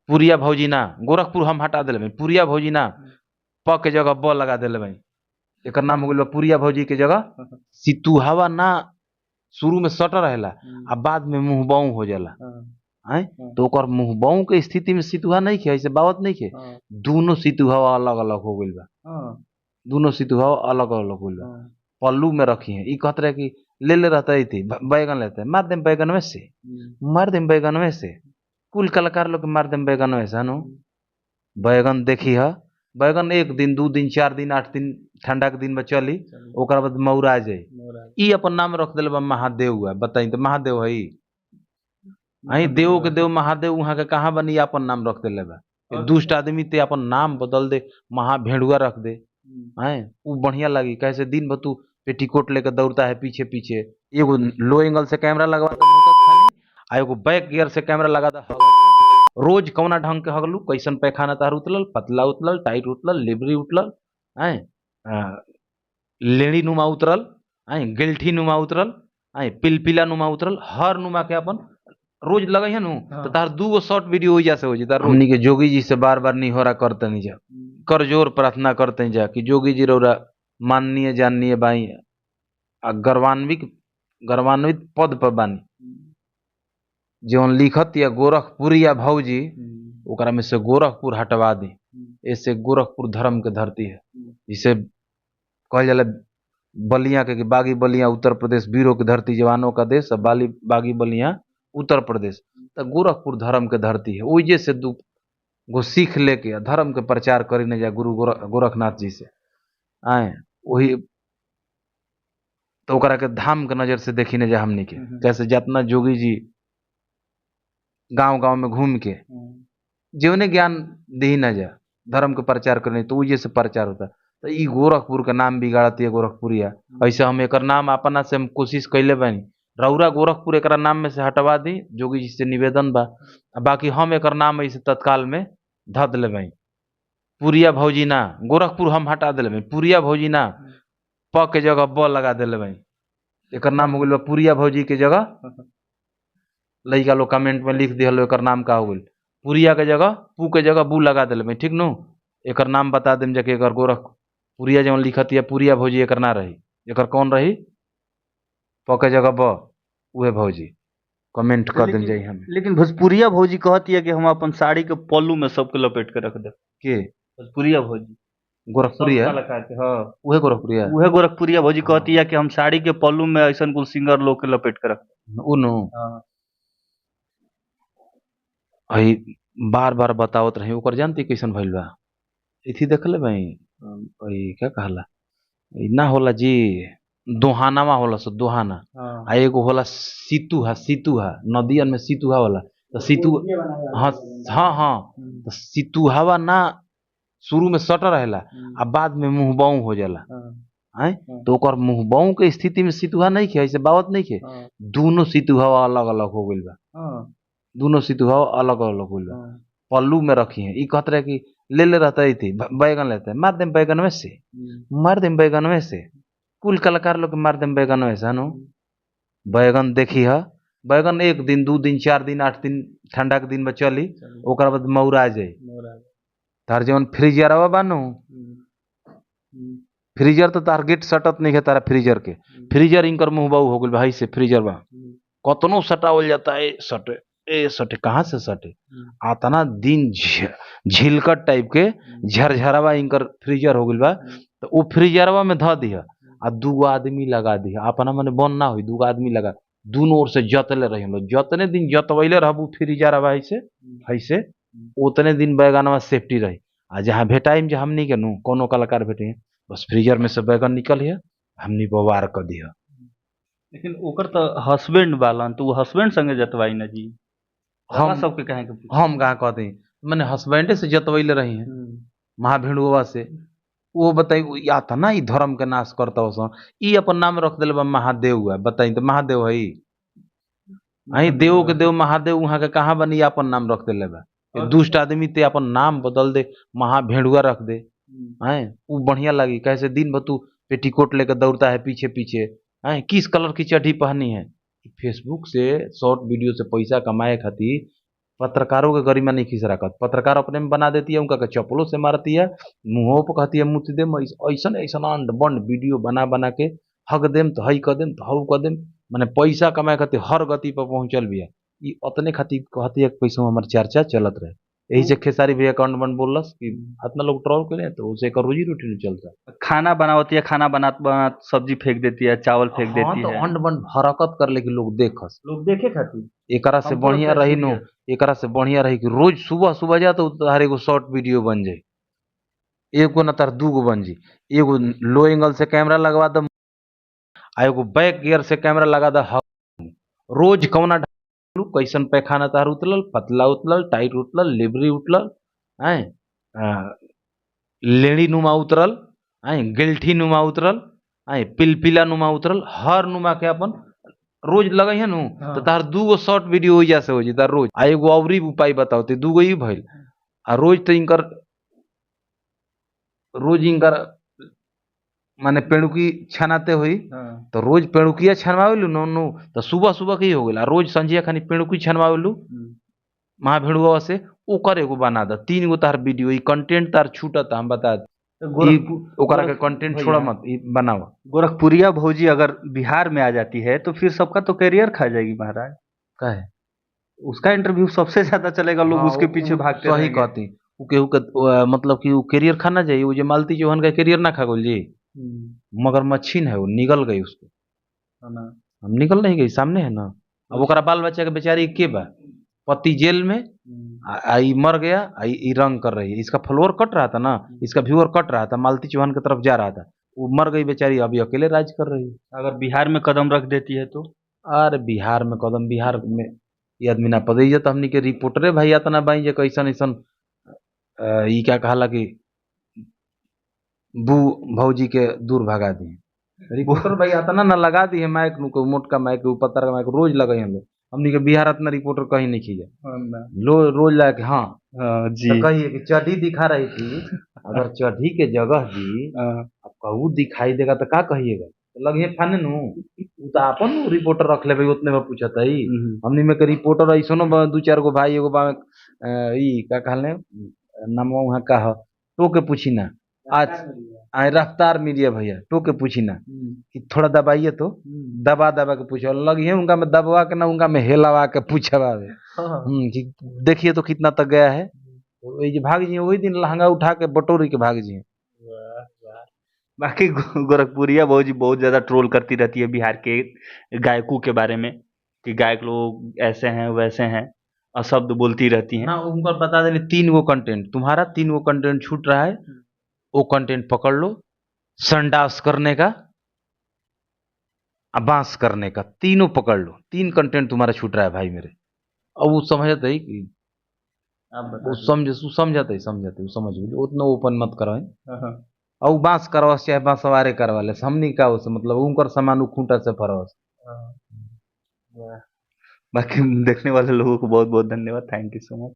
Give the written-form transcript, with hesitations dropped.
पुरिया भौजी ना, गोरखपुर हम हटा देले बानी, पुरिया भौजी ना, प के जगह ब लगा देले बानी। एकर नाम हो गइल बा पुरिया भौजी के जगह सितुहावा ना। शुरू में सटर रहेला आ बाद में मुंह बाऊ हो जाला। आय तो ओकर मुंह बाऊ के स्थिति में सितुहा नहीं खे, ऐसे बावत नहीं खे। दोनों सितुहावा अलग अलग हो गइल बा, दोनों सितुहावा अलग अलग हो गइल बा। पल्लू में रखी है, ई कहत रहे कि ले ले रहता थी बैगन लेते हैं, मार देम बैगन में से, मार देम बैगन में से, कुल कलाकार लोग के मार देम बैगन में से। हनु बैगन देखी है, बैगन 1 दिन 2 दिन 4 दिन 8 दिन ठंडा के दिन में चली, ओकरा बाद मौरा जाई। ई अपन नाम रख देले बा महादेव हुआ, बताई तो महादेव है आई देव के देव महादेव वहाँ के कहाँ बनी, अपन नाम रख देले बा। दुष्ट आदमी ते अपन नाम बदल दे, महाभेड़ुआ रख दे, आए उ बढ़िया लगी। कैसे दिन भर तू पेटीकोट लेकर दौड़ता है पीछे पीछे, एगो लो एंगल से कैमरा लगवा दे मुतत खानी, आ एगो बैक गियर से कैमरा लगा दे हगत खानी। रोज कौना ढंग के हगलू, कैसन पैखाना तार उतलल, पतला उतलल, टाइट उतलल, लेबरी उतलल, आए लेड़ी नुमा उतरल, आए गिलठी नुमा उतरल, आए पिलपिला नुमा उतरल, हर नुमा के अपन रोज लगे है नु। तो तार 2 गो शॉर्ट वीडियो हो जा से हो जाता। हमनी के जोगी जी से बार बार निहोरा करते नहीं जा, कर जोर प्रार्थना करते जा कि जोगी जी रौरा माननीय जाननीय बाई आ गर्वान्वित पद पर बानी, जौन लिखत या गोरखपुर या भौजी ओकरा में से गोरखपुर हटवा दी। ऐसे गोरखपुर धर्म के धरती है, जिसे कहल जाला बलिया के कि बागी बलिया उत्तर प्रदेश, वीरों की धरती, जवानों का देश, और बाली बागी बलिया उत्तर प्रदेश। तो गोरखपुर धर्म के धरती है, ओइजे से 2 गो सीख लेके धर्म के प्रचार करी नहीं जा गुरु गोरखनाथ जी से आए वही तो ओकरा के धाम के नजर से देखी नहीं जा हमनी के। कैसे जितना जोगी जी गांव गांव में घूम के जीवने ज्ञान दी न जा धर्म के प्रचार करने, तो ओइजे से प्रचार होता। तो ई गोरखपुर के नाम बिगाड़ती है गोरखपुरिया। ऐसे हम एकर नाम अपना से हम कोशिश कैले बानी, रौरा गोरखपुर एकरा नाम में से हटवा दी, जोगी जी से निवेदन बा। बाकी हम एकर नाम ऐसे तत्काल में धऽ देले बानी, पुरिया भौजी ना, गोरखपुर हम हटा देले बानी, पुरिया भौजी ना, प के जगह ब लगा देले बानी। एकर नाम हो गइल बा पुरिया भौजी के जगह। लइका लोग कमेंट में लिख दिहल एकर नाम का हो गइल, पुरिया के जगह पू के जगह बू लगा देले बानी, ठीक नु। एकर नाम बता देम जाके एकर गोरख पुरिया जवन लिखत या पुरिया भौजी एकर ना रही, एकर कौन रही, प के जगह ब, उहे भौजी। कमेंट कर देम जाई हम। लेकिन भोजपुरिया भौजी कहती है कि हम अपन साड़ी के पल्लू में सबके लपेट के रख दे। के भोजपुरिया भौजी गोरखपुरिया, हाँ उहे गोरखपुरिया, उहे गोरखपुरिया भौजी कहती है कि हम साड़ी के पल्लू में ऐसन कुल सिंगर लोग के लपेट के रख दे। उ नु हई बार बार बतावत रही, ओकर जानती कैसन भइल बा, इथी देखले भाई ई का कहला ना होला जी, दोहानावा होला सो दोहाना, आ एगो होला सितुहा, सितुहा नदियन में सितुहा होला, तो सितु हाँ हाँ हाँ, तो सितुहावा ना शुरू में सटर रहेला आ बाद में मुंह बाऊ हो जाला। आय तो ओकर मुंह बाऊ के स्थिति में सितुहा नहीं खे, ऐसे बावत नहीं खे। दोनों सितुहावा अलग अलग हो गइल बा, दोनों सितुहावा अलग अलग हो गइल बा। पल्लू में रखी है, ई कहत रहे कि ले ले रहता थी बैगन लेते हैं, मार देम बैगन में से, मार देम बैगन में से, कुल कलाकार लोग के मार देम बैगन में से। हनु बैगन देखी है, बैगन 1 दिन 2 दिन 4 दिन 8 दिन ठंडा के दिन में चली, ओकरा बाद मौरा जाई। तार जवन फ्रीजरवा बानू, फ्रीजर तो तार गेट सटत नहीं है तारा फ्रीजर के, फ्रीजर इनकर मुँह बाऊ हो गइल भाई से फ्रीजर बा, कतनो सटावल जाता है, सटे ए सटे कहाँ से सटे, आतना दिन झिलकट टाइप के झरझरवा इनकर फ्रीजर हो गइल बा। तो वो फ्रीजरवा में ध दिह आ 2 आदमी लगा दिह, अपना मने बन ना होई, 2 आदमी लगा दोनों ओर से जतले रही हम लोग, जतने दिन जतवैले रहबू फ्रीजरवा ऐसे ऐसे उतने दिन बैगनवा सेफ्टी रही। आ जहाँ भेटाइम जे हमनी के नु कोनो कलाकार भेटे, बस फ्रीजर में से बैगन निकल है हमनी बवार कर दिह। लेकिन ओकर तो हस्बैंड बालन, तो वो हस्बैंड संगे जतवाई ना जी, हम सबके कहे के हम कहाँ कहते हैं, मैंने हस्बैंडे से जतवैले रही हैं महाभिड़ुआ से। वो बताई या था ना ई धर्म के नाश करता हो, ई अपन नाम रख देले बा महादेव हुआ, बताई तो महादेव है आई देव के देव महादेव वहाँ के कहाँ बनी, अपन नाम रख देले बा। दुष्ट आदमी ते अपन नाम बदल दे, महाभेड़ुआ रख दे, आए उ बढ़िया लगी। कैसे दिन भर तू पेटीकोट लेकर दौड़ता है पीछे पीछे, आए किस कलर की चड्ढी पहनी है। फेसबुक से शॉर्ट वीडियो से पैसा कमाए खातिर पत्रकारों के गरिमा नहीं खींच रखत। पत्रकार अपने में बना देती है, उनका के चप्पलों से मारती है, मुंहों पर कहती है मुँह देम, ऐसन ऐसन अंड बंड वीडियो बना बना के हक देम तो हई क देम तो हऊ क देम, माने पैसा कमाए खातिर हर गति पर पहुंचल बिया। ई अतने खातिर कहती है कि पैसों हमार चर्चा चलत रहे। यही से खेसारी भैया का अंड बंड बोललस कि इतना लोग ट्रोल करे तो उसे एकर रोजी रोटी नहीं चलता। खाना बनावती है, खाना बनात बनात सब्जी फेंक देती है, चावल फेंक हाँ देती तो है। अंड बंड हरकत कर ले कि लोग देखस। लोग देखे खातिर एकरा से हमको बढ़िया लगता है रही नो, सीरियस। एकरा से बढ़िया रही कि रोज सुबह सुबह जा तो तार एगो शॉर्ट वीडियो बन जाई, एगो ना तार दूगो बन जाई। एगो लो एंगल से कैमरा लगवा द आ एगो बैक गियर से कैमरा लगा द। रोज कौना ढालू कैसन पैखाना तार उतलल, पतला उतलल, टाइट उतलल, लेबरी उतलल, आए लेड़ी नुमा उतरल, आए गिलठी नुमा उतरल, आए पिलपिला नुमा उतरल, हर नुमा के अपन रोज लगई है नु। हाँ। तो तार दूगो शॉर्ट वीडियो ओइजा से हो जी तार रोज। आ एगो अउरी उपाय बताओ ते दूगो ही भइल। आ रोज तो इनकर रोज इनकर माने पेड़ुकी छनाते हुई। हाँ। तो रोज पेड़ुकिया छनवावेलू नो नो तो सुबह सुबह के ही हो गेल। आ रोज संझिया खानी पेड़ुकी छनवावेलू महाभेड़ुआ से, ओकर एगो बना द 3 गो तार वीडियो। ई कंटेंट तार छूटत हम बता दी। तो ई ओकरा के कंटेंट भैया। छोड़ा मत, ई बनावा। गोरखपुरिया भौजी अगर बिहार में आ जाती है तो फिर सबका तो करियर खा जाएगी महाराज। काहे? उसका इंटरव्यू सबसे ज्यादा चलेगा, लोग हाँ, उसके पीछे भागते सही रहेंगे। कहती उ केहू के मतलब कि उ करियर खा ना जाई। उ जे मालती चौहान का करियर ना खा गोल जी, मगर मच्छीन है वो, निगल गई उसको। है ना। हम निकल नहीं गई, सामने है ना। अब ओकरा बाल बच्चा के बेचारी के बा, पति जेल में, आई मर गया, आई ई रंग कर रही है। इसका फॉलोअर कट रहा था ना, इसका व्यूअर कट रहा था, मालती चौहान की तरफ जा रहा था, वो मर गई बेचारी, अभी अकेले राज कर रही है। अगर बिहार में कदम रख देती है तो? अरे बिहार में कदम, बिहार में ये आदमी ना पदई जाता। हमनी के रिपोर्टरे भाई अतना बाई जे कैसन ऐसन ई क्या कहला कि बू भौजी के दूर भगा दी। रिपोर्टर भाई अतना ना लगा दी है माइक नु, मोटका माइक, उ पत्थर का माइक रोज लगे हम लोग। हमनी के बिहार अतना रिपोर्टर कहीं नहीं खींचा लो रोज लगा के। हाँ हाँ, जी। तो कहिए कि चढ़ी दिखा रही थी, अगर चढ़ी के जगह जी हाँ। अब कहू दिखाई देगा तो का कहिएगा, तो लगिए फाने नु। उ तो अपन रिपोर्टर रख लेबे उतने में पूछत है। हमनी में के रिपोर्टर ऐसनो 2-4 गो भाई एगो बा ई का कहले नाम वहाँ का ह, तो के पूछी ना। आज आए रफ्तार मीडिया भैया तो के पूछी ना कि थोड़ा दबाइए तो दबा दबा के पूछो लगी है उनका में दबवा के ना उनका में हेलावा के पूछवावे। कि देखिए तो कितना तक गया है। तो ये जे भाग जी वही दिन लहंगा उठा के बटोरी के भाग जी। बाकी गोरखपुरिया भौजी बहुत ज्यादा ट्रोल करती रहती है बिहार के गायकों के बारे में कि गायक लोग ऐसे हैं वैसे हैं, अशब्द बोलती रहती हैं। ना उनको बता देने 3 गो कंटेंट तुम्हारा, 3 गो कंटेंट छूट रहा है, वो कंटेंट पकड़ लो, संडास करने का, बांस करने का, तीनों पकड़ लो, 3 कंटेंट तुम्हारा छूट रहा है भाई मेरे। अब वो समझते ही कि वो समझ, वो समझते ही, समझते वो समझ गई, उतना ओपन मत करो। और वो बांस करवास चाहे बांसवारे करवा ले, हमनी का उसे मतलब उनकर सामान उ खूंटा से फरवास। बाकी देखने वाले लोगों को बहुत बहुत धन्यवाद, thank you so much.